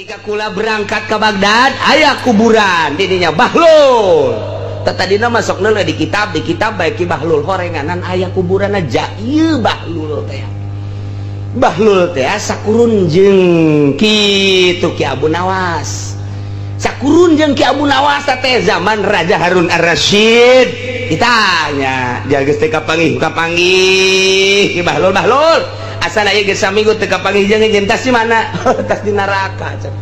Ketika kula berangkat ke Baghdad, aya kuburan didinya Bahlul. Tadina masuk nele di kitab baik Ki Bahlul horenganan aya kuburan aja ieu Bahlul teh. Bahlul teh sakurun jeung kitu Ki Abu Nawas. Sakurun jeung Ki Abu Nawas teh zaman Raja Harun Ar-Rasyid. Ditanya, dia geus teu kapanggih, kapanggih Ki Bahlul, Bahlul. Asal aya geus saminggu teu kapanggih jeung jeung tas di mana? Tas di neraka cek.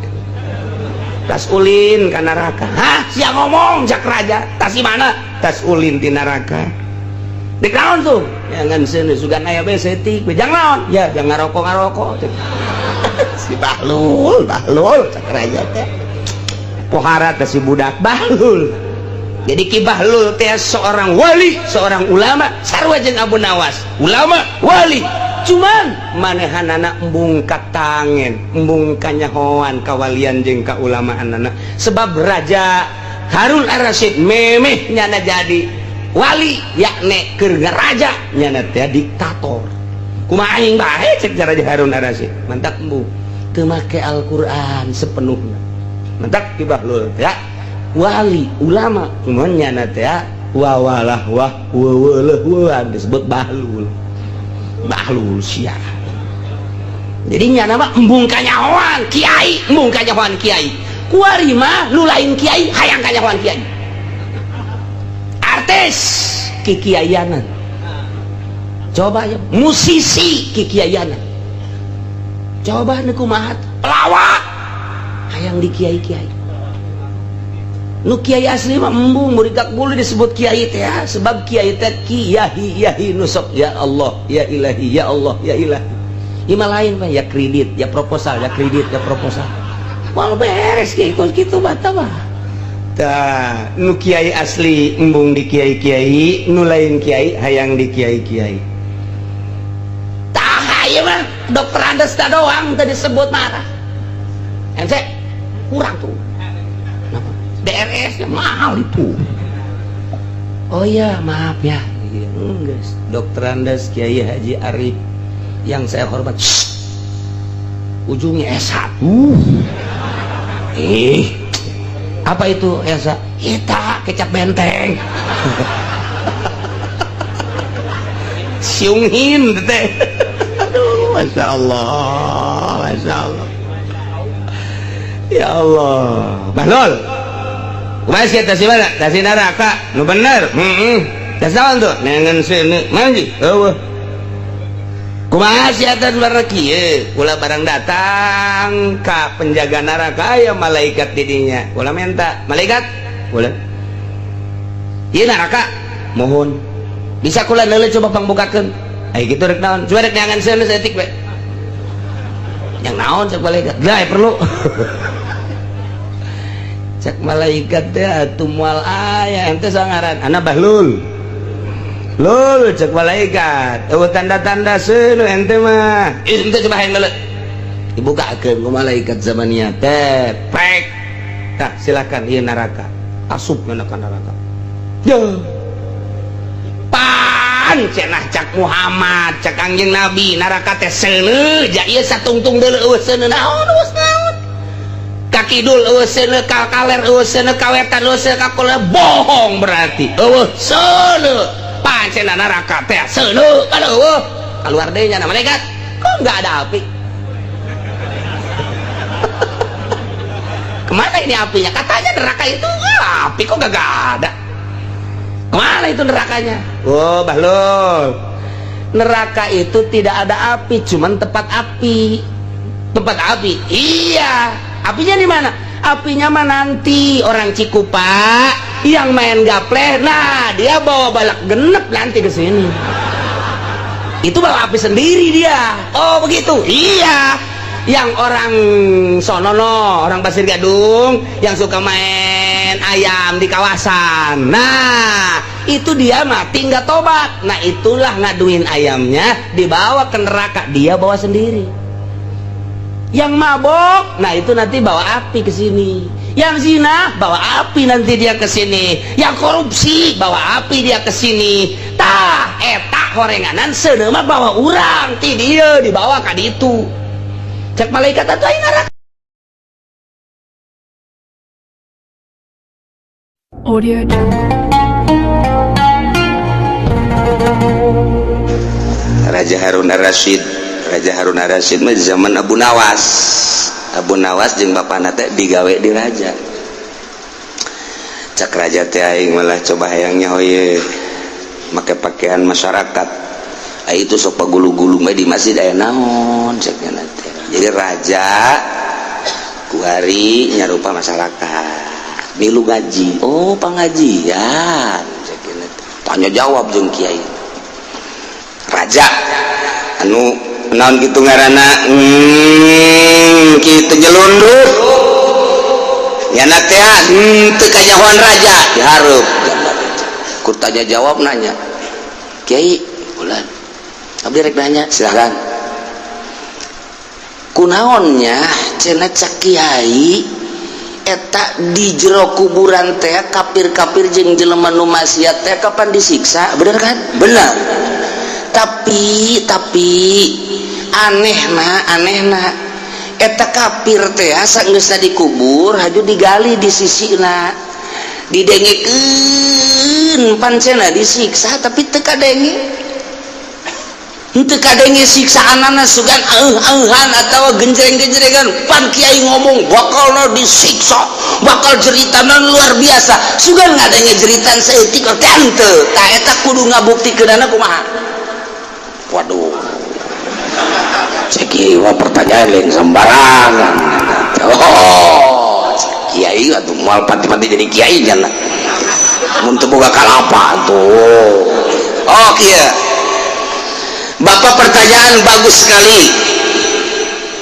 Tas ulin ka neraka. Hah, sia ngomong cak raja. Tas di mana? Tas ulin di neraka. Di naon tuh? Ya ngan seuneu sugan aya bae setik. Jang naon? Ya jang ngarokok-ngarokok. Si Bahlul, Bahlul cak raja teh. Pohara teh si budak Bahlul. Jadi Ki Bahlul teh seorang wali, seorang ulama, sarua jeung Abu Nawas. Ulama, wali. Cuman manehanana embung katangen, embung kanyahoan kawalian jeung kaulamaanana. Sebab Raja Harun Ar-Rasyid memeh nyana jadi wali, yakni keur raja nyana teh diktator. Kumaha aing bae cek Raja Harun Ar-Rasyid. Mantak embung teu make Al-Qur'an sepenuhnya. Mantak Ki Bahlul teh wali ulama, cuman nyana teh wawalah wah weweleuh disebut Bahlul. Bahlul sia. Jadi nyana mah embung kanyahoan kiai, embung kanyahoan kiai. Kuari mah nu lain kiai hayang kanyahoan kiai. Artis kikiaianan. Coba ya musisi kikiaianan. Coba nu kumaha pelawak hayang di kiai-kiai. Nu kiai asli mah embung murid boleh disebut kiai teh ya, sebab kiai teh kiai yahi nusok ya Allah ya ilahi ya Allah ya ilahi. Ima lain mah ya kredit ya proposal ya kredit ya proposal. Moal beres kiai kitu bata mah. Tah nu kiai asli embung di kiai-kiai, nu lain kiai hayang di kiai-kiai. Tah ieu mah dokter Andes doang tadi disebut marah. MC kurang tuh. DRS ya mahal itu. Oh iya maaf ya. Enggak. Dokter Andes Kiai Haji Arif yang saya hormat. Shh. Ujungnya S1. Eh. Apa itu S1? Kita kecap benteng. Siunghin teh. Aduh, Masya Allah, Masya Allah. Ya Allah. Bahlul. Kumaha sia tas mana? Tas neraka. Nu bener. Heeh. Tas naon tuh? Nengen seuneu. Manji. Eueuh. Kumaha sia teh warna kieu? Kula barang datang ka penjaga neraka aya malaikat di dinya. Kula minta, malaikat, kula. Ieu neraka. Mohon. Bisa kula neuleuh coba pangbukakeun. Ai kitu rek naon? Coba rek neangan seuneu saeutik we. Yang naon cek malaikat? Lah perlu. Cek malaikat teh atuh moal aya ente sangaran ana Bahlul. Lul cek malaikat, eueuh tanda-tanda seuneu ente mah. Ih ente coba hayang deuleu. Dibukakeun ku malaikat zamannya teh prek. Tah silakan ieu neraka. Asup kana ka neraka. Duh. Pan cenah cak Muhammad, cak Kangjeng Nabi neraka teh seuneu, ja ieu satungtung deuleu eueuh seuneu naon eueuh naon. Ka kidul eueuh seuneu, ka kaler eueuh seuneu, ka wetan eueuh seuneu, ka kulon bohong berarti. Eueuh seuneu. Pancen neraka teh seuneu kan eueuh. Keluar deui nya malaikat. Kok enggak ada api? Kemana ini apinya? Katanya neraka itu api kok gak ada. Kemana itu nerakanya? Oh, Bahlul. Neraka itu tidak ada api, cuman tempat api. Tempat api. Iya. Apinya di mana? Apinya mah nanti orang Cikupa yang main gapleh, nah dia bawa balak genep nanti ke sini. Itu bawa api sendiri dia. Oh, begitu. Iya. Yang orang sonono, orang Pasir Gadung yang suka main ayam di kawasan. Nah, itu dia mati nggak tobat. Nah, itulah ngaduin ayamnya dibawa ke neraka, dia bawa sendiri. Yang mabok, nah itu nanti bawa api ke sini. Yang zina bawa api nanti dia ke sini. Yang korupsi bawa api dia ke sini. Tah, eta horenganan seuneu mah bawa urang ti dieu dibawa ka ditu. Cek malaikat atuh aing neraka. Audio Jungle. Raja Harun Ar-Rasyid, Raja Harun Ar-Rasyid mah zaman Abu Nawas. Abu Nawas jeung bapana teh digawe di raja. Cak raja teh aing malah coba hayangnya hoye make pakaian masyarakat. Ai itu sok pagulu-gulu mah di masjid aya naon cek nya teh. Jadi raja kuari nyarupa masyarakat. Milu ngaji, oh pengajian cek nya teh. Tanya jawab jeung kiai. Raja anu naon kitu ngaranna kitu nyelundup nyana teh teu kanyahoan raja dihareup gambar raja kur tanya jawab nanya kiai bulan abdi rek nanya silakan kunaonnya cenah cak kiai eta di jero kuburan teh kafir-kafir jeung jelema nu maksiat teh kapan disiksa bener kan bener tapi anehna eta kafir teh sanggeusna dikubur haju digali di sisina didengekeun pancena disiksa tapi teu kadenge henteu kadenge siksaanana sugan euh-euhan atawa genjreng-genjrengan pan kiai ngomong bakalna disiksa bakal jeritana luar biasa sugan ngadenge jeritan saeutik teh henteu tah eta kudu ngabuktikeunana kumaha. Waduh, cek kiai mah pertanyaan lain sembarangan. Oh, kiai atuh moal pati-pati jadi kiai nya. Mun teu boga kalapa tuh. Oh, kieu. Bapak pertanyaan bagus sekali.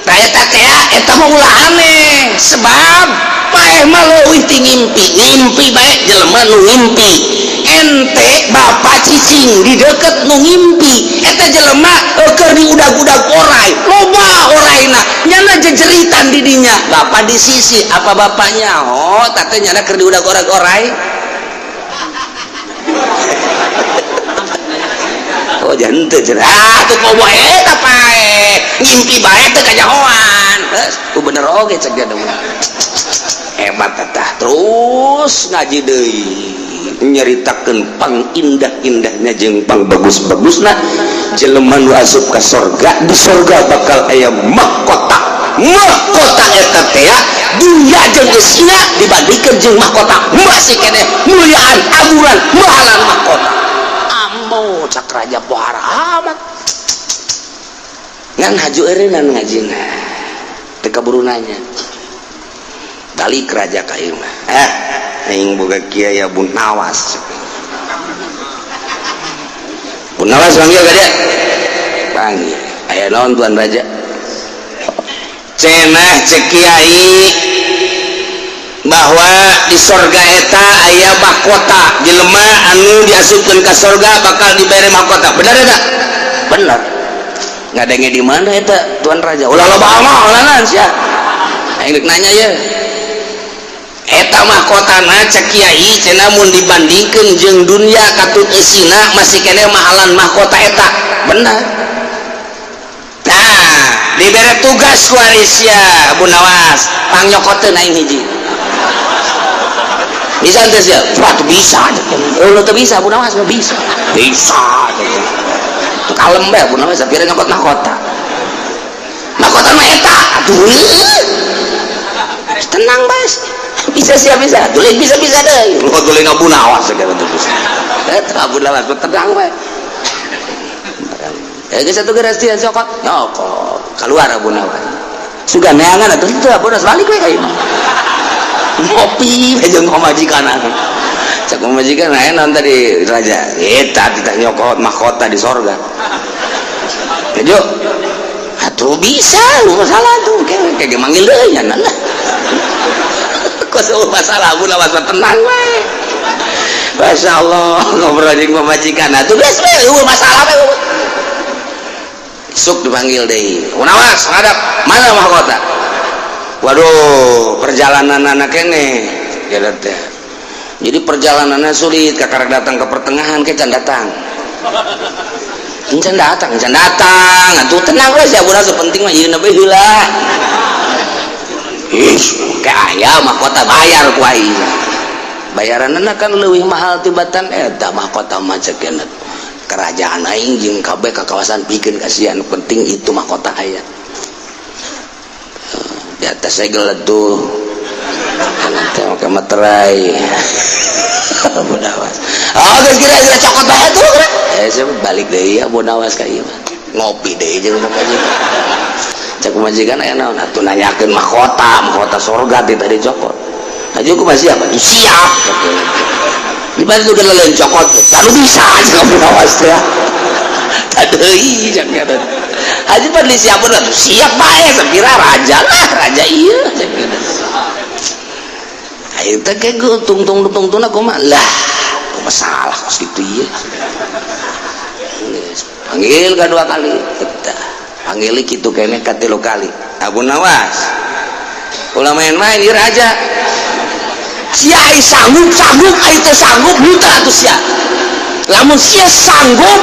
Tah eta teh eta mah ulah aneh sebab paeh mah leuwih ti ngimpi, ngimpi bae jelema nu ngimpi. Ente bapak cicing di deket nu ngimpi eta jelema keur diudag-udag orai loba oraina nyana jejeritan di dinya bapak di sisi apa bapaknya oh tate nyana keur diudag orai oh jante ah tuh komo eta pae ngimpi bae teu kanyahoan geus bener oge cek dia hebat eta terus ngaji deui nyaritakeun pang indah-indahnya jeung pang bagus-bagusna jelema nu asup ka sorga di sorga bakal aya mahkota mahkota eta teh dunya jeung eusina dibandingkeun jeung mahkota masih keneh muliaan aguran mahalan mahkota ambo cak raja pohara amat ngan haju eureunnan ngajina teu kaburu nanya balik raja ka ieu mah aing boga kiai Abu Nawas. Abu Nawas panggil ka dia? Panggil. Aya naon tuan raja? Cenah cek kiai bahwa di sorga eta aya mahkota jelema anu diasupkeun ka sorga bakal dibere mahkota. Bener eta? Bener. Ngadenge di mana eta tuan raja? Ulah loba omong ulanan sia. Aing rek nanya ye. Eta mahkotana cek kiai cenah mun dibandingkeun jeung dunya katut eusina masih keneh mahalan mahkota eta. Bener. Nah, dibere tugas ku Arisya Abu Nawas, pangnyokotkeun aing hiji. Bisa teu sia? Wah, teu bisa. Oh, teu bisa Abu Nawas, bisa. Bisa. Teu kalem bae Abu Nawas sapira nyokot mahkota. Mahkota mah eta. Aduh. Tenang bae. Bisa siap bisa, tulis bisa bisa deh. Lu tulis Abu Nawas segala tuh bisa. Eta Abu Nawas tenang bae. Geus atuh geus sia cokot. Nyokot. Keluar Abu Nawas. Sugan neangan atuh teu Abu Nawas balik we ka imah. Ngopi we jeung pamajikanna. Cak pamajikan aya naon tadi raja. Eta titah nyokot mahkota di sorga. Kejo. Atuh bisa, lu masalah tuh. Kayak manggil deui nya nah. Kok masalah Abu Nawas tenang we. Masya Allah ngobrol jeung pamajikan atuh geus we eueuh masalah we. Isuk dipanggil deui. Abu Nawas ngadap mana mahkota? Waduh, perjalanan anak kene ya teh. Jadi perjalanannya sulit kakak datang ke pertengahan ke can datang. Can datang, can datang. Atuh tenang we sia Abu Nawas penting mah ieu bae heula. Ih, kayak ayam mahkota bayar ku aing. Bayaranna kan leuwih mahal tibatan eta mahkota mah, cek kerajaan aing jeung kabeh ka kawasan pikeun kasihan, penting itu mahkota aya di atas segel tuh, nanti pakai materai. Abu Nawas, oh, geus kira-kira cokot bae tuh. Eh, saya balik deui Abu Nawas ka ieu mah, ngopi deui jeung pamajikan. Cek pamajikan, "Aya naon atuh?" "Nanyakeun mahkota, mahkota sorga ti tadi cokot." "Haji, kumaha, siap?" "Atuh siap." Dibantu ke lain cokot lalu bisa aja Abu Nawas teh. Tadi cek Haji Fadli, siap atuh, siap bae sapira raja lah, raja ieu cek. Ayo teh kayak tung tung tung tung, aku mah lah masalah kos gitu ya. Panggil kedua kali, panggil gitu kayaknya katilu kali. "Abu Nawas, ulah main-main, ieu raja sia. Ai sanggup, sanggup. Ai teu sanggup, henteu atuh sia. Lamun sia sanggup,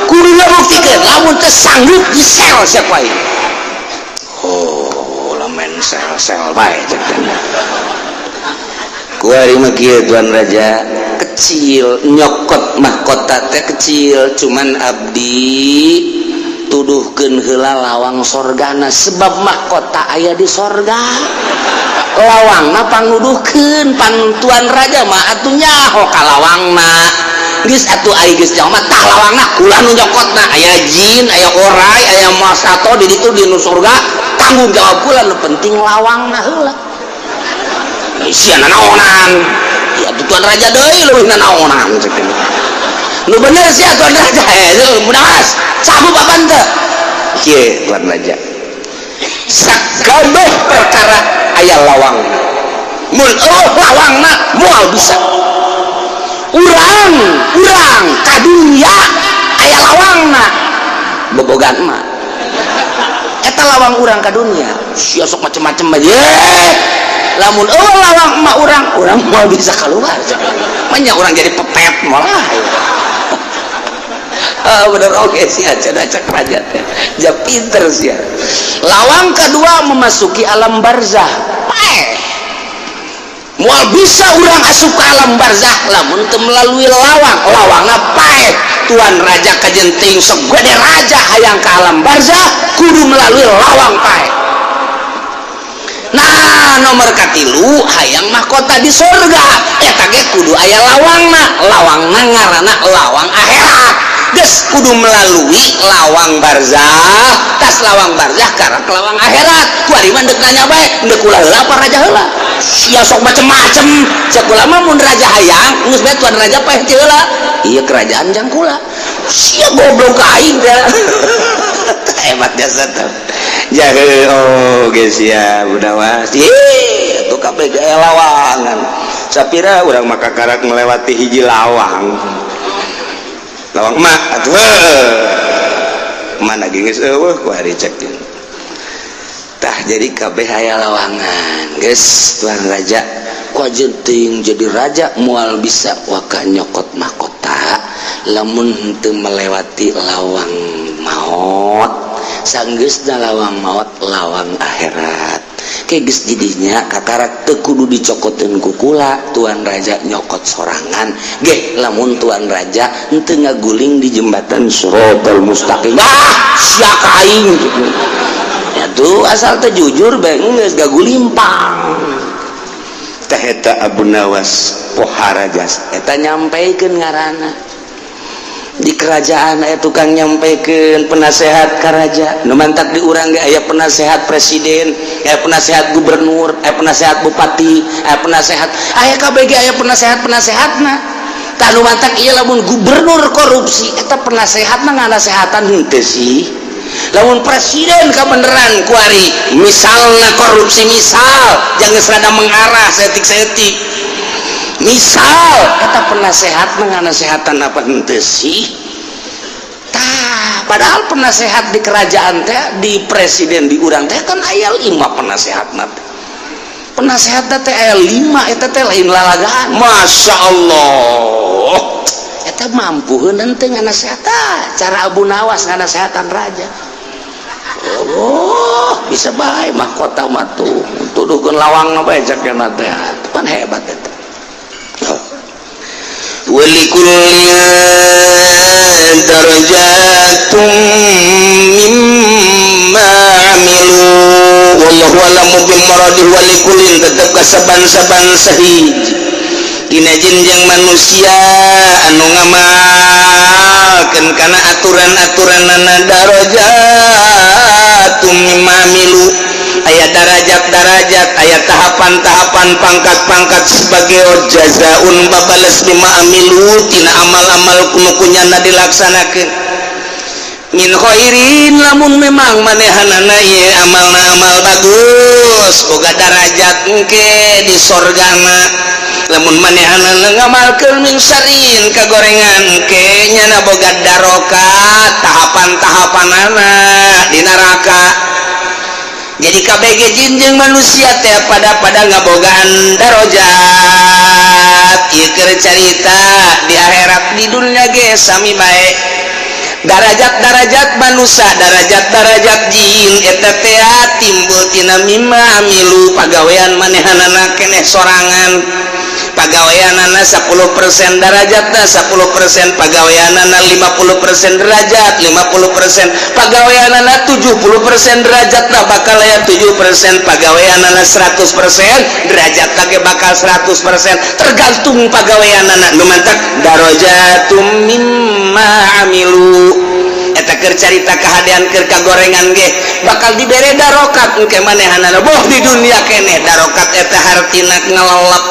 kudu ngabuktikeun. Lamun teu sanggup, disel sia ku aing." "Oh, ulah main sel-sel bae," cek. "Kuari mah kieu, tuan raja, kecil nyokot mahkota teh kecil, cuman abdi tuduhkeun heula lawang sorgana, sebab mahkota aya di sorga, lawangna pangnuduhkeun. Pan tuan raja mah atuh nyaho ka lawangna. Geus atuh, ai geus nyaho mah, tah lawangna ulah nu nyokotna. Aya jin, aya orai, aya masato di ditu di nu surga, tanggung jawab kula. Nu penting lawangna heula." "Sia nanaonan ya tuan raja deui, leuwih nanaonan," cek. "Nu bener sia, tuan raja." "Eh, Munawas, sanggup apa teu?" "Kieu, tuan raja, sakabeh perkara aya lawang. Mun eueuh lawangna, moal bisa. Urang urang ka dunya aya lawangna, bobogan mah eta lawang urang ka dunya. Sia sok macem-macem aja. Lamun eueuh lawang emak urang, urang moal bisa keluar. Banyak orang jadi pepet malah." Ah, bener oke sih aja cek raja teh, ja pinter sih. "Lawang kedua memasuki alam barzah paeh. Moal bisa urang asup ke alam barzah lamun teu melalui lawang. Lawangna paeh. Tuan raja kajenting segede raja hayang ke alam barzah kudu melalui lawang paeh. Nah, nomor katilu, hayang mahkota di surga, eta ge kudu aya lawangna. Lawangna ngaranna lawang akhirat. Geus kudu melalui lawang barzah, tas lawang barzah karak lawang akhirat. Kuari mah deuk nanya bae, deuk kula heula apa raja heula? Sia sok macem-macem. Cek kula mah, mun raja hayang, geus bae tuan raja paeh ti heula. Ieu kerajaan jang kula. Sia goblok ka aing teh." Hebat jasa tuh. Jahe, oh geus ya budawas. Ih, atuh kabeh ge lawangan. Sapira urang maka karak melewati hiji lawang. Lawang emak atuh. Mana geus eueuh ku ari cek. Tah, jadi kabeh aya lawangan. Geus, tuan raja, ku teuing jadi raja moal bisa waka nyokot mahkota lamun henteu melewati lawang maut. Sanggeusna lawang maut, lawang akhirat. Ke geus jadinya kakarak teu kudu dicokoteun ku kula, tuan raja nyokot sorangan ge lamun tuan raja henteu ngaguling di jembatan Siratal Mustaqim. Ah, sia ka aing ya tuh, asal teh jujur bae geus gagulimpang teh. Eta Abu Nawas pohara jas eta nyampaikan ngaranna di kerajaan aya tukang nyampaikan, penasehat ka raja. Nu mantak di urang ge aya penasehat presiden, aya penasehat gubernur, aya penasehat bupati, aya penasehat, aya KBG, aya penasehat penasehatna. Tah, nu mantak ieu lamun gubernur korupsi, eta penasehatna nganasehatan henteu sih? Lamun presiden kebenaran kuari misalnya korupsi, misal jangan serada mengarah setik-setik misal, eta penasehat menganasehatan apa henteu sih? Tah, padahal penasehat di kerajaan teh, di presiden di urang teh kan aya lima penasehat teh. Penasehat teh aya lima, eta teh lain lalagaan. Masya Allah, eta mampu henteu nganasehatan? Cara Abu Nawas nganasehatan raja, oh, bisa bae mahkota mah tuh, tuduhkeun lawang bae cek teh. Kan hebat eta. Walikullin darajatum mimma amilu wallahu a'lamu bimuradih. Walikullin tetep kasaban-saban sahiji dina jin jeung manusia anu ngamalkeun kana aturan-aturanana, darajatum mimma amilu, aya darajat-darajat, aya tahapan-tahapan, pangkat-pangkat sebagai jazaun, babales, bima amilu, tina amal-amal nu ku nyana dilaksanakeun, min khairin, lamun memang manehanana ieu amalna amal bagus, boga darajat engke di sorgana. Lamun manehanana ngamalkeun min syarrin, kagorengan, engke nyana boga darokat, tahapan-tahapanana di neraka. Jadi KBG jin jeung manusia teh pada pada ngabogaan darajat. Ieu keur carita di akhirat, di dunia ge sami bae. Darajat-darajat manusia, darajat-darajat jin eta teh timbul tina mimma amilu, pagawean manehanana keneh sorangan. Pagaweanana 10% darajatna 10%, pagaweanana 50% derajat 50%, pagaweanana 70% derajatna bakal aya 7%, pagaweanana 100% derajatna ge bakal 100%, tergantung pagaweanana. Nu mantak darajatum mimma amilu eta keur carita kahadean. Keur kagorengan ge bakal dibere darokat engke manehanana, boh di dunia keneh. Darokat eta hartina ngelelep,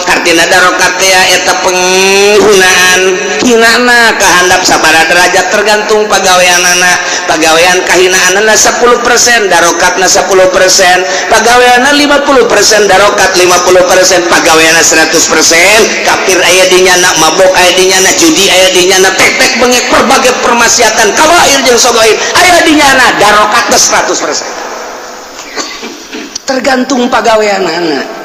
hartina darokat teh eta penghinaan. Hinana kahandap sabaraha derajat tergantung pagaweanana. Pagawean kahinaanana 10%, darokatna 10%. Pagaweanna 50%, darokat 50%. Pagaweanna 100%, kafir aya di nyana, mabok aya di nyana, judi aya di nyana, tek-tek bengek, berbagai permaksiatan kabair jeung sogoir aya di nyana, darokatna 100%, tergantung pagaweanana.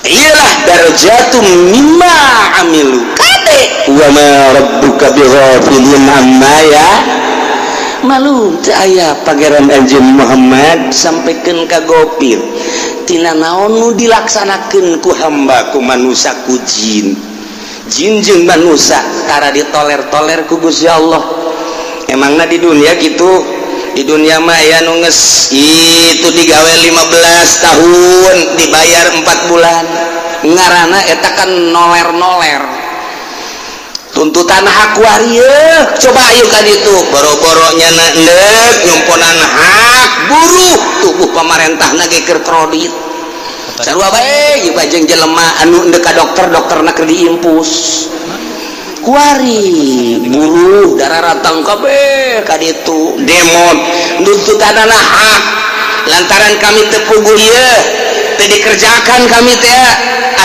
Iyalah darajatum mimma amilu. Kade wa ma rabbuka bighafilin amma ya malu. Teu aya Pangeran anjeun Muhammad sampaikan ka gopir tina naon nu dilaksanakeun ku hamba, ku manusia, ku jin. Jin jeung manusia tara ditoler-toler ku Gusti Allah. Emangna di dunia gitu? Di dunia mah aya nu geus itu digawe 15 tahun, dibayar 4 bulan. Ngaranna eta kan noler-noler tuntutan hak waria. Coba ayo kan itu boro-boro nyana endek nyumponan hak buruh, tubuh pemerintah ge keur kredit sarua bae. Ieu jeung jelema anu endek ka dokter, dokterna keur diimpus. Kuari buruh darah ratang kabeh ka ditu demo nuntutanana hak, lantaran kami teu puguh ieu, teu dikerjakan kami teh,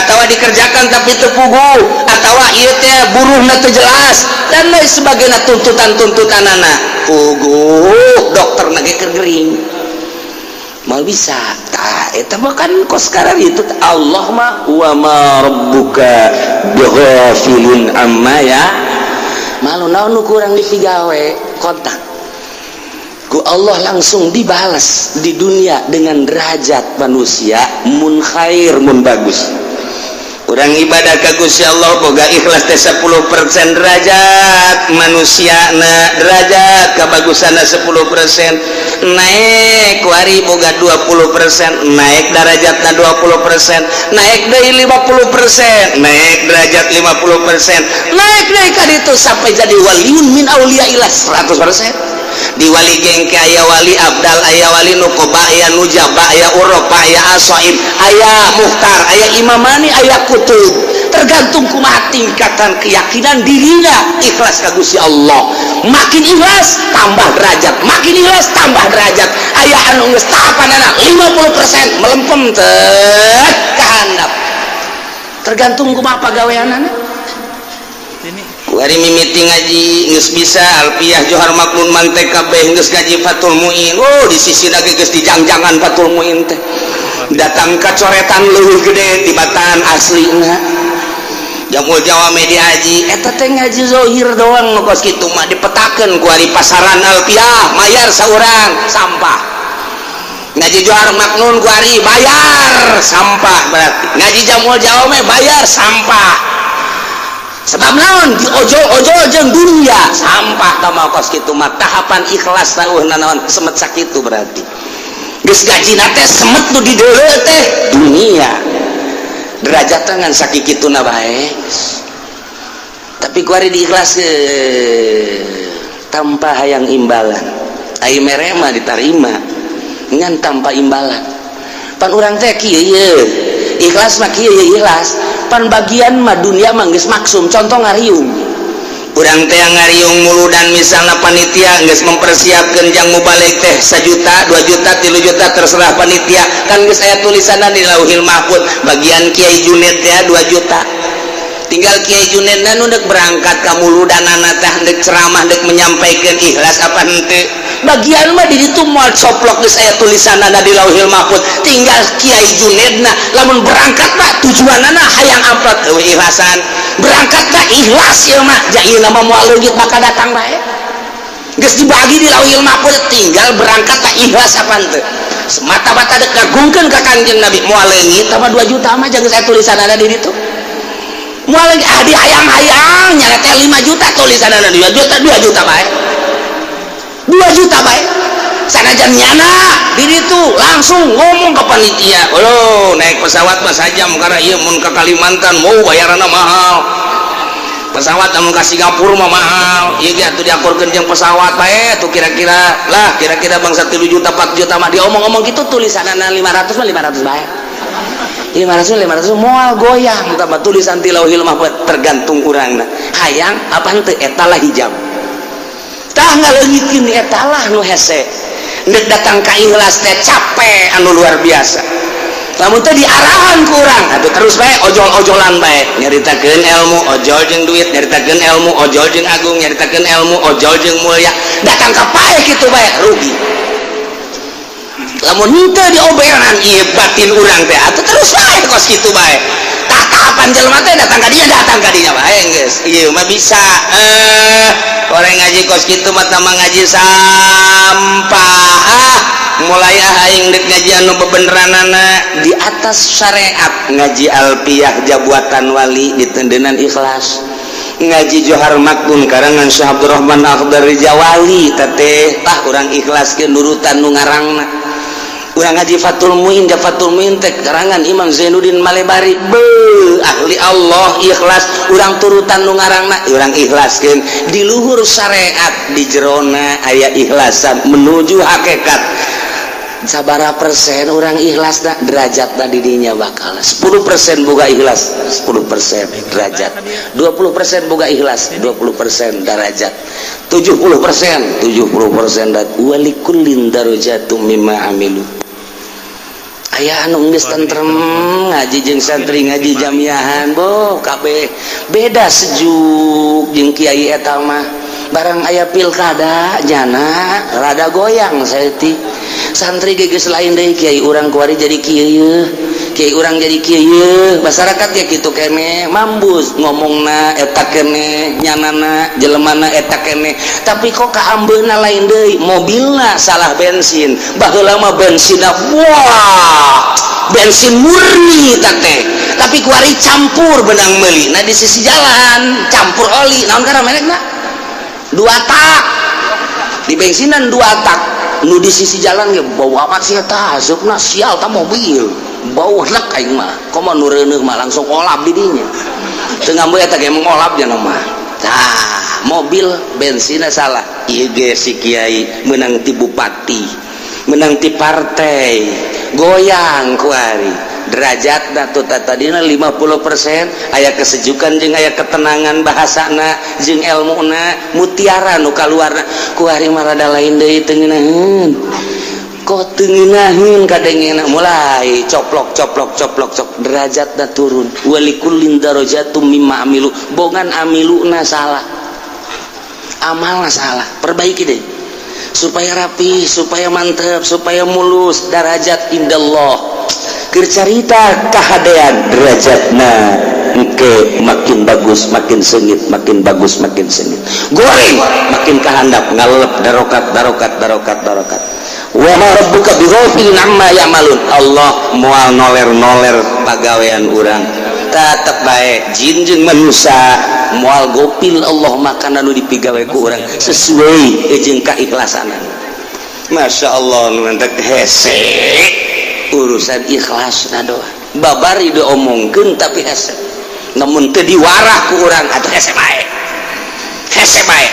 atau dikerjakan tapi teu puguh, atau ieu teh buruhna teu jelas dan lain sebagainya. Tuntutan-tuntutanana puguh, dokterna ge keur gering, mal bisa. Tah, eta mah kan kos sekarang itu Allah mah wa ma rabbuka bighafilin amma ya malu. Naon nu kurang dipigawe, kontak ku Allah langsung dibalas di dunia dengan derajat manusia mun khair, mun bagus. Urang ibadah ka Gusti Allah boga ikhlas teh 10% derajat manusia na, derajat kebagusanna 10%, naik kuari boga 20%, naik derajatna 20%, naik deui 50%, naik derajat 50%, naik deui ka ditu sampai jadi waliun min auliyaillah 100%. Di wali gengke aya wali abdal, aya wali nukoba, aya nujaba, aya uropa, aya asoib, aya muhtar, aya imamani, aya kutub, tergantung kumaha tingkatan keyakinan dirinya ikhlas ka Gusti Allah. Makin ikhlas tambah derajat, makin ikhlas tambah derajat. Aya anu geus tahapanana 50% melempem teh kahandap, tergantung kumaha pagaweanana. Kuari mimiti ngaji geus bisa alfiah, johar maknun, mantek kabeh, geus ngaji Fathul Muin. Oh, di sisi lagi geus dijangjangan Fathul Muin teh, datang ka coretan leuwih gede tibatan aslina. Jamul Jawame diaji eta teh ngaji zohir doang. Nu kos kitu mah dipetakeun kuari pasaran alfiah, mayar saurang, sampah. Ngaji johar maknun kuari bayar, sampah. Berarti ngaji Jamul Jawame bayar, sampah. Sebab naon? Diojol-ojol jeung dunia sampah. Tah, kos kitu mah tahapan ikhlas tah naon, semet sakitu. Berarti geus gajina teh semet nu di deuleu teh dunia, derajat ngan sakituna bae. Tapi kuari diikhlas tanpa hayang imbalan. Ai mere mah ditarima, ngan tanpa imbalan. Pan urang teh kieu ye, ikhlas mah kieu ye, ikhlas pan bagian mah dunia mah geus maksum. Contoh ngariung, urang teh ngariung muludan, misalnya panitia geus mempersiapkan jang mubalig teh 1 juta, 2 juta, 3 juta, terserah panitia. Kan geus aya tulisanna di Lauhil Mahfud, bagian Kiai Junet ya 2 juta. Tinggal Kiai Junet nu dek berangkat ka muludanana teh, dek ceramah, dek menyampaikan, ikhlas apa henteu. Bagian mah di ditu moal coplok, geus aya tulisanna di Lauhil Mahfud. Tinggal Kiai Junedna lamun berangkat mah tujuanana hayang amplop, eueuh ikhlasan. Berangkat mah ikhlas ieu mah, ja ieu mah moal leungit, maka datang bae. Geus dibagi di Lauhil Mahfud, tinggal berangkat tak ikhlas apa henteu, semata-mata dek ngagungkeun ka Kanjeng Nabi. Moal leungit mah 2 juta mah, jangan saya tulisanna di ditu moal lagi. Ah, di hayang-hayang nyala teh 5 juta, tulisanna 2 juta, 2 juta bae, 2 juta bae. Sanajan nyana di ditu langsung ngomong ke panitia, "Oh, naik pesawat mah sajam, karena ieu mun ke Kalimantan mau bayaranna mahal. Pesawat namun ke Singapura mah mahal. Ieu ge atuh diakurkeun jeung pesawat bae tuh, kira-kira lah, kira-kira bangsa 3 juta, 4 juta mah." Diomong-omong gitu, tulisanna 500 mah 500 bae, 500 500, moal goyang. Tambah tulisan ti Lauhil Mahfud, tergantung urangna hayang apa henteu. Eta lah hijab tah, ngaleungitkeun eta lah nu hese. Ndek datang ka ikhlas teh capek anu luar biasa. Lamun teh diarahan ku urang atuh terus bae ojol-ojolan bae, nyaritakeun ilmu ojol jeung duit, nyaritakeun ilmu ojol jeung agung, nyaritakeun ilmu ojol jeung mulia, datang ka paeh kitu bae, rugi. Lamun henteu dioberan ieu batin urang teh, atuh terus bae kos kitu bae. Tah, tahapan jelema teh datang ka dinya, datang ka dinya bae. Geus ieu mah bisa orang ngaji kos kitu mah tambah ngaji sampah. Ah, mulai ah, aing dek ngaji anu bebeneranana di atas syariat, ngaji Alpiyah jabuatan wali ditendenan ikhlas, ngaji Johar Makmun karangan Syekh Abdurrahman Akhdar Jawali teteh. Tah, urang ikhlaskeun nurutan nu ngarangna. Urang ngaji Fathul Muin, ja Fathul Muin teh karangan Imam Zainuddin Malebari, be ahli Allah, ikhlas urang turutan nu ngarangna. Urang ikhlaskeun di luhur syariat, di jerona aya ikhlasan menuju hakikat. Sabara persen orang ikhlas dah derajat tadi dinya bakal 10% boga ikhlas, 10% derajat, 20% boga ikhlas, 20% derajat, 70%, 70% dat. Walikullin darajatum mimma amilu. Aya anu geus tentrem ngaji jeung santri, ngaji jamiahan, boh kabeh beda, sejuk jeung kiai eta mah. Barang aya pilkada jana rada goyang saeutik, santri geus lain deui, kiai urang kuari jadi kieu, kiai urang jadi kieu, masyarakat ya kitu kene, mambus ngomongna eta kene, nyanana jelemana eta kene, tapi kok kaambeuna lain deui. Mobilna salah bensin. Baheula mah bensinna, wah, bensin murni teh, tapi kuari campur benang meuli. Nah, di sisi jalan campur oli naon karena merekna dua tak di bensinan, dua tak nu di sisi jalan ge bau amat sih eta, asupna sial ta mobil, bau lek. Aing mah komo nu reuneuh mah langsung olap di dinya, teu ngambil eta ge mengolap nya mah. Tah, mobil bensinnya salah. Ieu ge si kiai menang ti bupati, menang ti partai, goyang kuari derajat. Tuh, tadina 50% aya kesejukan jeung aya ketenangan bahasana jeung ilmuna, mutiara nu kaluarna. Kuari mah rada lain deui, teu ngeunaheun, kok teu ngeunaheun kadengena, mulai coplok coplok coplok cok, derajatna turun. Walikullin darajatum mimma amilu, bongan amiluna salah, amalna salah. Perbaiki deh supaya rapi, supaya mantep, supaya mulus derajat indallah. Keur carita kahadean, derajatna engke makin bagus makin sengit, makin bagus makin sengit, goreng makin kahandap, ngalep darokat darokat darokat darokat. Wa ma rabbuka bighafilin amma ya'malun. Allah moal noler-noler pagawean urang. Tetep bae jin jeung manusia moal gopil Allah makanan nu dipigawe ku urang sesuai jeung kaikhlasanan. Masya Allah, nu mantak hese urusan ikhlas na doa. Babari diomongkeun tapi hese, namun teu diwarah ku urang atuh hese bae, hese bae.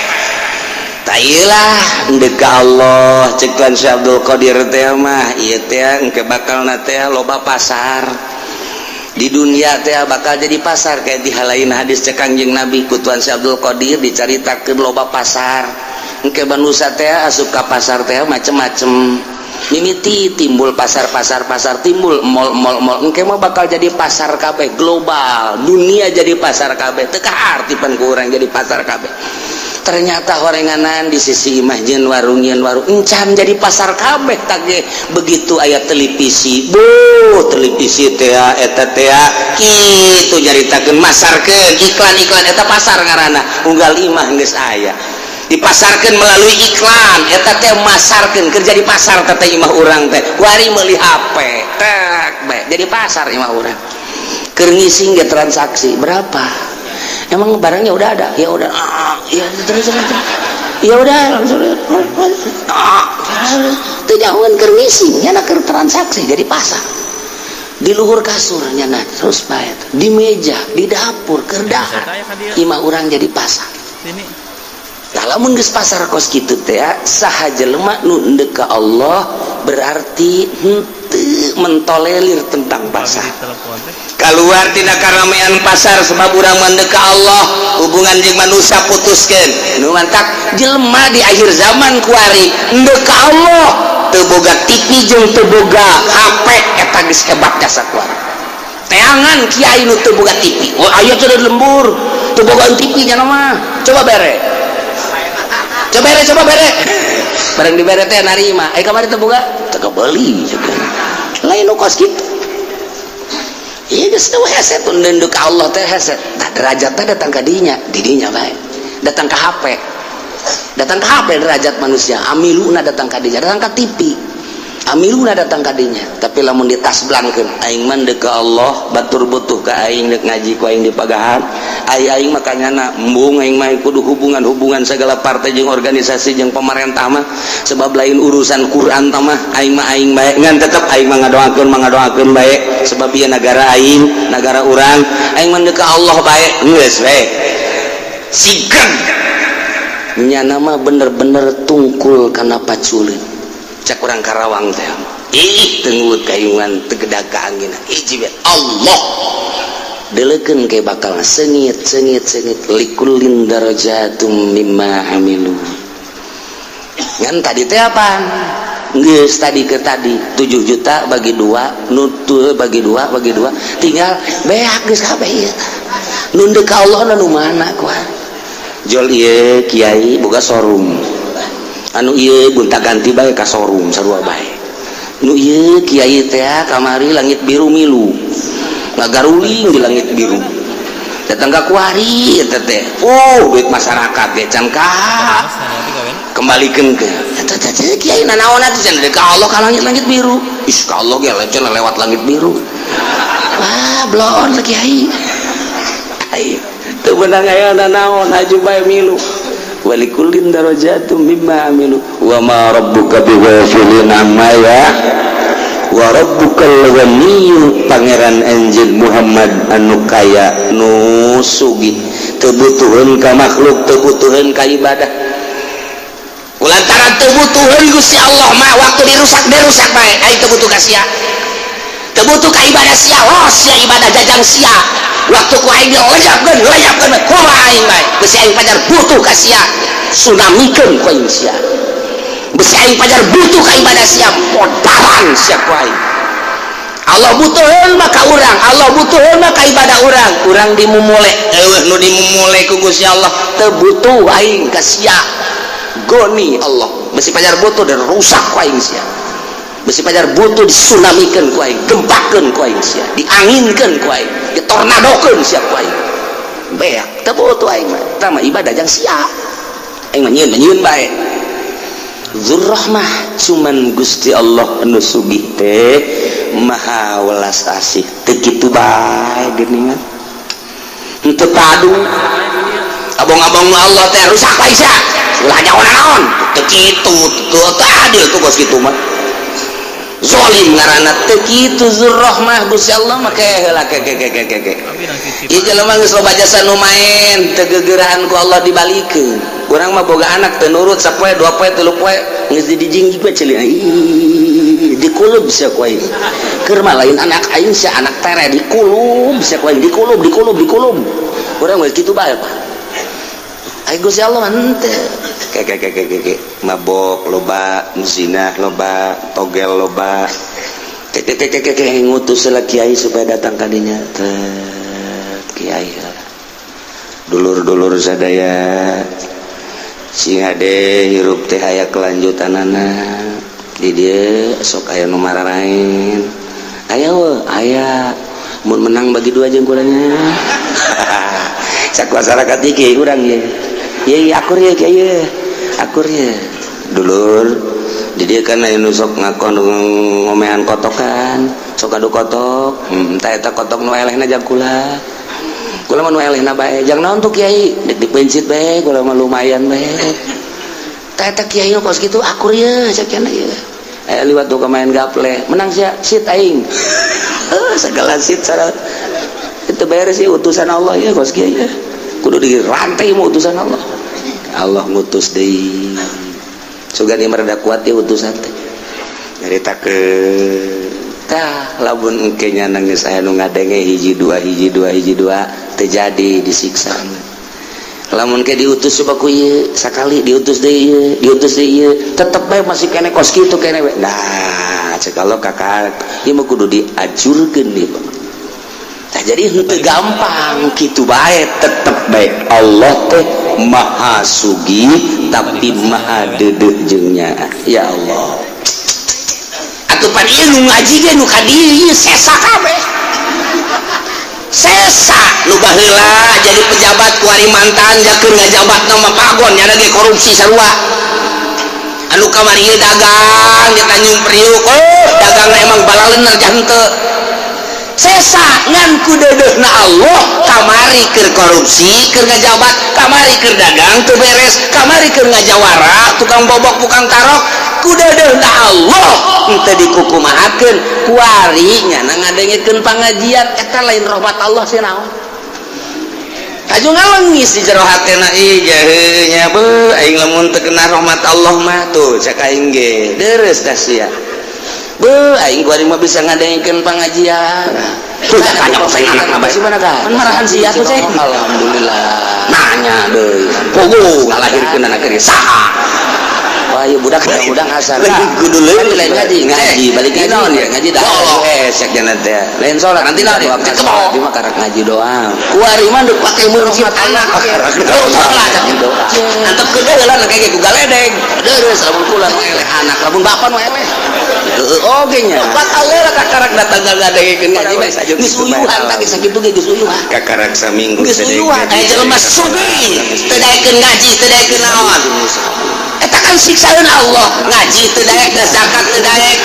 Tailah ndek ka Allah. Cek Tuan Syekh Abdul Qadir teh mah ieu teh engke bakalna teh loba pasar di dunia teh, bakal jadi pasar. Kayak di halain hadis cek Kangjeng Nabi, ku Tuan Syekh Abdul Qadir dicaritakeun loba pasar. Engke manusia teh asup ka pasar teh macem-macem, mimiti timbul pasar-pasar, pasar timbul mall mall mall. Engke mah bakal jadi pasar kabeh, global dunia jadi pasar kabeh. Teu kaarti pan ku urang jadi pasar kabeh. Ternyata horenganan di sisi imah jeung warung, jeung warung encan jadi pasar kabeh. Tage begitu aya televisi, bu televisi teh eta teh kitu nyaritakeun, masarkeun iklan-iklan, eta pasar ngaranna. Unggal imah geus aya dipasarkan melalui iklan, eta teh masarkeun kerja di pasar. Teh imah urang teh wari meuli HP tek bae jadi pasar imah urang. Keur ngising ge transaksi berapa, emang barangnya udah ada? Ya udah, ah, ya terus terus, ya udah langsung, ah, teu nyahoeun keur ngising nya keur transaksi jadi pasar. Di luhur kasur nya terus bae, di meja, di dapur keur dahar, imah urang jadi pasar. Sini. Lamun geus pasar kos kitu teh, saha jelema nu endek ka Allah berarti henteu mentolerir tentang pasar. Telepon teh. Keluar tina karamean pasar, sebab urang mendek ka Allah, hubungan jeung manusia putuskeun. Nu mantak jelema di akhir zaman kuari endek ka Allah teu boga TV jeung teu boga HP, eta geus hebat jasa kuari. Teangan kiai nu teu boga TV. Oh, aya teh di lembur teu boga TV nya mah. Coba bere, coba bere, coba bere. Barang dibere teh narima, eh kamari teu boga, teu kebeuli lain nu kos kitu. Iya, geus teu hese tun ndek ka Allah teh hese. Tah, derajatna datang ka dinya, di dinya bae. Datang ka HP. Datang ka HP derajat manusia, amiluna datang ka dinya, datang ka TV. Amiluna datang ka dinya. Tapi lamun ditasblangkeun, aing mah deuk ka Allah, batur butuh ka aing deuk ngaji ku aing di pagahan. Ai aing mah kanyana embung, aing mah kudu hubungan-hubungan segala partai jeung organisasi jeung pemerintah mah, sebab lain urusan Quran tah mah. Aing mah aing bae, ngan tetep aing mah ngadoakeun, mah ngadoakeun bae, sebab ieu negara aing, negara urang. Aing mah deuk ka Allah bae, geus bae. Sigan nyana mah bener-bener tungkul kana paculeun. Cak urang Karawang teh, ih tengut kayungan tegedag ka angin hiji we Allah deleukeun ke bakal sengit sengit sengit. Likullin darajatum mimma amilu. Ngan tadi teh apa geus tadi ke tadi 7 juta bagi dua, nutul bagi dua, bagi dua tinggal beak geus kabeh ieu. Nu deuk ka Allah nu mana kuah jol ieu kiai boga showroom, anu ieu gonta ganti bae ka showroom sarua bae. Nu ieu kiai teh kamari langit biru milu ngagaruling di langit biru, datang ka kuari eta teh, oh duit masyarakat ge can ka Mas, nanti kawin. Kembalikan ke eta teh. Kiai nanaon atuh cenah ka Allah ka langit-langit biru? Ih, ka Allah ge cenah lewat langit biru. Wah, blon kiai. Ai teu beunang aya nanaon, haju bae milu. Walikullin darajatum mimma amilu wa ma rabbuka bighafilin amma ya wa rabbukal ghaniyyu. Pangeran anjeun Muhammad anu kaya, nu sugih, teu butuheun ka makhluk, teu butuheun ka ibadah. Kulantaran teu butuheun Gusti Allah mah, waktu dirusak dirusak bae. Aing teu butuh ka sia, teu butuh ka ibadah sia. Oh sia, ibadah jajang sia. Waktu ku aing dilejapkeun, lejapkeun bae, kumaha aing bae. Besi aing pajar butuh ka sia, tsunamikeun ku aing sia. Besi aing pajar butuh ka ibadah sia, modaran sia ku aing. Allah butuheun mah ka urang, Allah butuheun mah ka ibadah urang. Urang dimumule, eueuh nu dimumule ku Gusti Allah. Teu butuh aing ka sia, goni Allah. Besi pajar butuh dan rusak ku aing sia. Besi pajar butuh disunamikeun ku aing, gempakeun ku aing sia, dianginkeun ku aing, ditornadokeun sia ku aing. Beak teu butuh aing mah. Tah mah ibadah jang sia, aing mah nyieun nyieun bae. Zurrahmah, cuman Gusti Allah anu sugih teh. Maha welas asih. Teu kitu bae geuningan, henteu padu abong-abong Allah teh rusak bae sia, ulah nyaho naon. Teu kitu, teu adil tuh. Kos kitu mah zolim ngaranna. Teu kitu, zurrahmah Gusti Allah mah. Ke heula, ke ke ke ke ke ke. Abi nang cuci. Ieu jelema geus loba jasa nu maen, teu gegerahan ku Allah dibalikeun. Urang mah boga anak teu nurut sapoe, 2 poe, 3 poe, geus didijing juga ceuli. Ih, dikulub sia ku aing. Keur mah lain anak aing sia, anak tere, dikulub sia ku aing, dikulub, dikulub, dikulub. Urang mah kitu bae, Pak. Ai Gusti Allah mah henteu. Ke ke ke ke ke ke. Mabok loba, zina loba, togel loba. Ke ke ke ke ke ke, ngutus lah kiai supaya datang ka dinya. Teu kiai lah. Dulur-dulur sadaya, sing hade hirup teh aya kelanjutanana. Di dieu sok aya nu mararaen. Aya we, aya. Mun menang bagi dua jeung kulanya. Cak masyarakat iki urang ye. Ye akur ye, kiai ye. Akur ye. Dulur, di dieu kan aya nu sok ngakon ngomean kotokan, sok adu kotok. Tah eta kotok nu elehna jang kula. Kula mah nu elehna bae. Jang naon tuh, kiai? Dek dipencit bae, kula mah lumayan bae. Tah eta kiai nu kos kitu akur ye, cek cenah ye. Aya liwat tuh main gaple, menang sia, sit aing. Segala sit syarat. Itu beres sih utusan Allah ya kos kiai ya. Kudu dirantai mau utusan Allah. Allah ngutus deui. Sugan ieu rada kuat ya utusan teh. Nyaritakeun. Tah lamun engke nya nangis aya nu ngadenge hiji dua, hiji dua, hiji dua, teu jadi disiksa. Lamun ke diutus coba ku ieu sakali, diutus deui ieu, diutus deui ieu, tetep bae masih kene kos kitu kene we. Nah, cek Allah kakak ieu mah kudu diajurkeun ieu mah. Nah, jadi henteu gampang kitu bae, tetep bae Allah teh maha sugih tapi maha deudeuh jeung nyaah. Ya Allah. Atuh pan ieu nu ngaji ge nu ka dieu sesa kabeh. Sesa nu baheula jadi pejabat kuari mantan jakeun ngajabatna mah pagon nyana ge korupsi sarua. Anu kamari ieu dagang di Tanjung Priuk, oh dagangna emang balalener jah henteu. Sesa ngan ku deudeuhna Allah kamari keur korupsi, keur ngajabat, kamari keur dagang teu beres, kamari keur ngajawara, tukang bobok, tukang tarok, ku deudeuhna Allah henteu dikukumahakeun. Kuari nyana ngadengekeun pangajian eta lain rahmat Allah sih naon. Kaju ngalengis di jero hatena, ih jaheuh nya beuh aing lamun teu kena rahmat Allah mah tuh cek aing ge deres dah sia. Beuh aing kuari mah bisa ngadengekeun pangajian. Tuh kanyok saya anak mah bae mana kan marahan sia tuh cek. Alhamdulillah. Nanya deui. Puguh ngalahirkeun anak ge saha? Wah, ieu budak budak asal. Kudu leuwih lain ngaji, ngaji balik ngaji naon ya, ngaji dah. Cek jangan teh. Lain salat nanti naon ya? Di mah karak ngaji doang. Kuari mah deuk pake meuncit anak. Salat doa. Antepkeun heula kayak ku galedeg. Deres lamun kula nu eleh anak, lamun bapa nu eleh. Heueuh oge nya. Bakal heula kakarak datang ngadengekeun ngaji bae. Geus uyuhan tadi sakitu ge geus uyuhan. Kakarak saminggu. Geus uyuhan aya jelema sugih teu daekeun ngaji, teu daekeun naon. Eta kan siksaeun Allah, ngaji teu daek, zakat teu daek.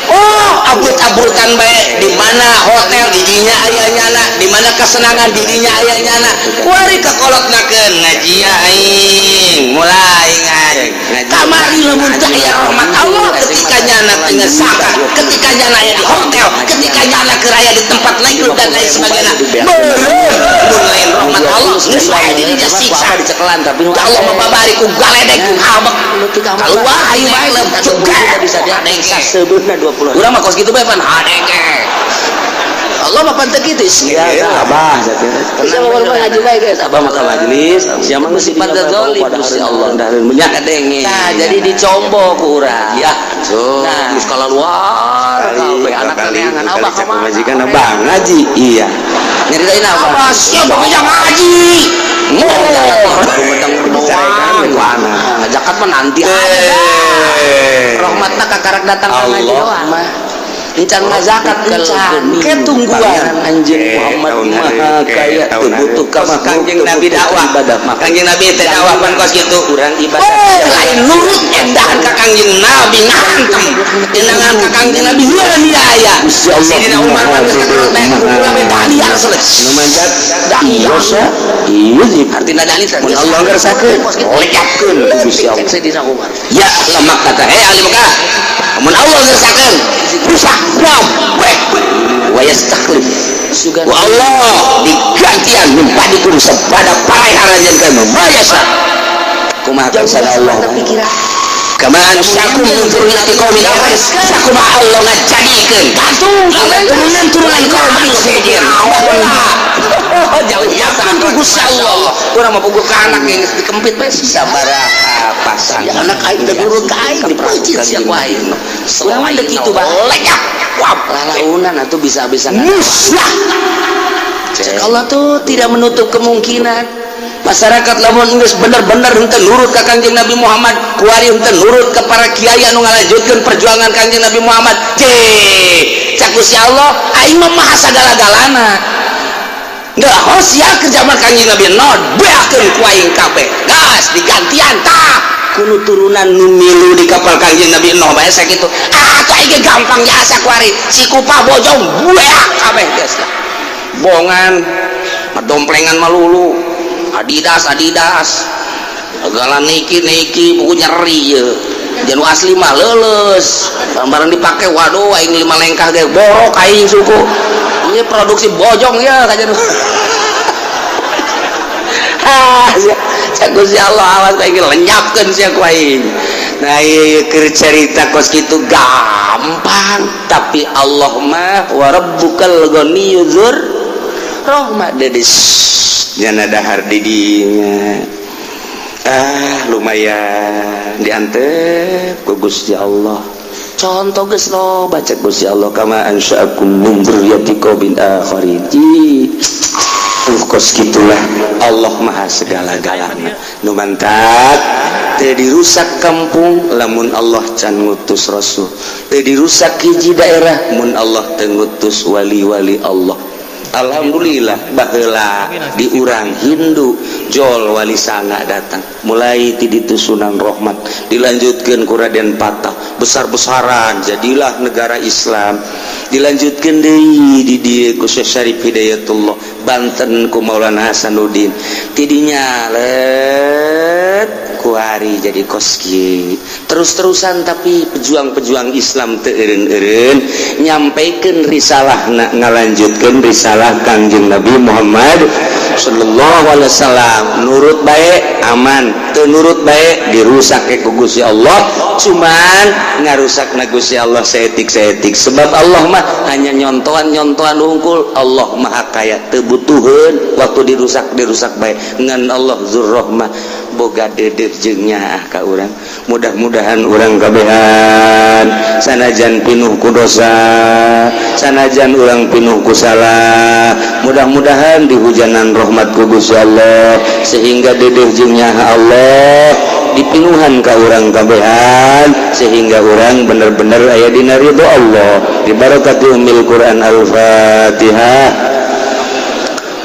Oh, abut-abutan bae, di mana hotel didinya aya nyana, di mana kesenangan didinya aya nyana. Kuari kakolotnakeun ngaji aing, mulai ngaji. Kamari lamun teu aya rahmat Allah ketika nyana teu zakat, ketika nyana aya di hotel, ketika nyana keur aya di tempat naik dan lain sebagainya. Beureum mun lain rahmat Allah geus bae dirinya siksa. Dicekelan tapi Allah mah babari ku galedeg ku habek. Keluar ayo bae cegat bisa dia sasebeuna 20. Urang mah kos kitu bae pan hadenge. Allah mah pan teu kitu. Ya, abah tenang mah ngaji bae guys. Abah mah ka majelis, sia mah geus sifat zalim Gusti Allah. Nya kadenge. Nah, jadi dicombo ku urang. Ya. Nah, geus keluar kabeh anak neangan abah ka mana? Majikan abah ngaji. Iya. Nyeritain apa? Abah siapa yang ngaji? Doang. Zakat mah nanti aja. Rahmatna kakarak datang ka ngaji doang. Encan ngazakat encan. Ke tungguan anjeun Muhammad maha kaya teu butuh ka Kangjeng Nabi dakwah. Kangjeng Nabi teh dakwah pan kos kitu. Urang ibadah. Lain nurut edahan ka Kangjeng Nabi ngantem. Tenangan ka Kangjeng Nabi heueuh aya. Allah. Sayyidina Umar mah geus kakerot bae kumpul we dalian selesai. Nu mancat dosa iya. Artina dalil Mun Allah ngersakeun, lenyapkeun ku Gusti Allah. Sayyidina Umar. Ya ahla Makkah, hei ahli Mekah, mun Allah ngersakeun rusak kabeh, wa yastakhlif Sugan wa Allah digantian min ba'dikum sabada parai harajan kami ma yasha. Kumaha karsana Allah? Pikiran. Kama ansyakum min dzurriyyati qaumin akharin, sakumaha Allah ngajadikeun turunan-turunan kaum anu sejen. Jauh Yakin ku Gusti Allah, urang mah puguh ka anak yang geus dikempit bae sabaraha pasang. Ya anak aing teh nurut ka aing, dipeuncit sia ku aing. Urang mah deuk kitu bah lenyap wah. Lalaunan atuh bisa-bisa. Musnah. Cek Allah tuh tidak menutup kemungkinan. Masyarakat lamun geus bener-bener henteu nurut ka Kangjeng Nabi Muhammad kuari, henteu nurut ka para kiai anu ngalanjutkeun perjuangan Kangjeng Nabi Muhammad, cek cak Gusti Allah, aing mah maha sagala-galana. Nggak sia ke zaman Kangjeng Nabi Nuh, beakeun ku aing kabeh, gas digantian tah kudu turunan nu milu di kapal Kangjeng Nabi Nuh bae sakitu. Ah, tuh aing ge gampang jasa kuari si kupa bojong beak kabeh geus lah. Bongan madomplengan malulu Adidas Adidas segala Nike Nike, buku nyeri ye. Janu asli mah leuleus barang dipake, waduh, aing lima lengkah ge borok aing suku. Ini produksi bojong ya kajian. Ah cek Gusti Allah, awas aing lenyapkeun sia ku aing. Nah, ieu keur cerita kos kitu gampang, tapi Allah mah wa rabbukal ghaniyyu dzur rahmah, dedis nyana dahar di dinya. Ah, lumayan diantep ku Gusti Allah. Contoh geus loba, cek Gusti Allah, kama ansya'akum min dzurriyyati qaumin akharin. Kos gitulah Allah maha segala-galana. Nu mantak teu dirusak kampung lamun Allah can ngutus rasul, teu dirusak hiji daerah mun Allah teu ngutus wali-wali Allah. Alhamdulillah, baheula di urang Hindu jol Wali Sanga datang, mulai ti ditu Sunan Rahmat, dilanjutkan ku Raden Patah, besar-besaran jadilah negara Islam, dilanjutkan deui di dieu ku Syekh Syarif Hidayatullah, Banten ku Maulana Hasanuddin, tidinya let kuari jadi koski terus-terusan. Tapi pejuang-pejuang Islam teu eureun-eureun nyampaikan risalah, ngalanjutkeun risalah Kangjeng Nabi Muhammad sallallahu alaihi wasallam. Nurut baik aman, teu nurut baik dirusak ke ku Gusti Allah. Cuman ngarusak na Gusti Allah saeutik-saeutik, sebab Allah mah hanya nyontoan-nyontoan hungkul. Allah maha kaya, teu butuheun. Waktu dirusak, dirusak baik ngan Allah dzurrahmah, boga dedeh jeung nyaah ka urang. Mudah-mudahan urang kabehan sanajan pinuh ku dosa, sanajan urang pinuh ku salah, mudah-mudahan dihujanan rahmat ku Gusti Allah sehingga dedeh jeung nyaah Allah dipinuhan ka urang kabehan, sehingga urang bener-bener aya dina ridho Allah. Bi barakati ummil Quran, Al-Fatihah.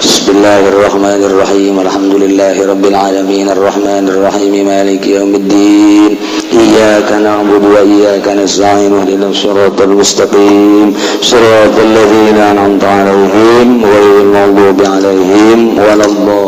Bismillahirrahmanirrahim. Alhamdulillahi rabbil alamin, arrahmanir rahim, maliki yaumiddin. Iyyaka na'budu wa iyyaka nasta'in, ihdinas siratal mustaqim, siratal ladzina an'amta 'alaihim, ghairil maghdubi 'alaihim waladdallin.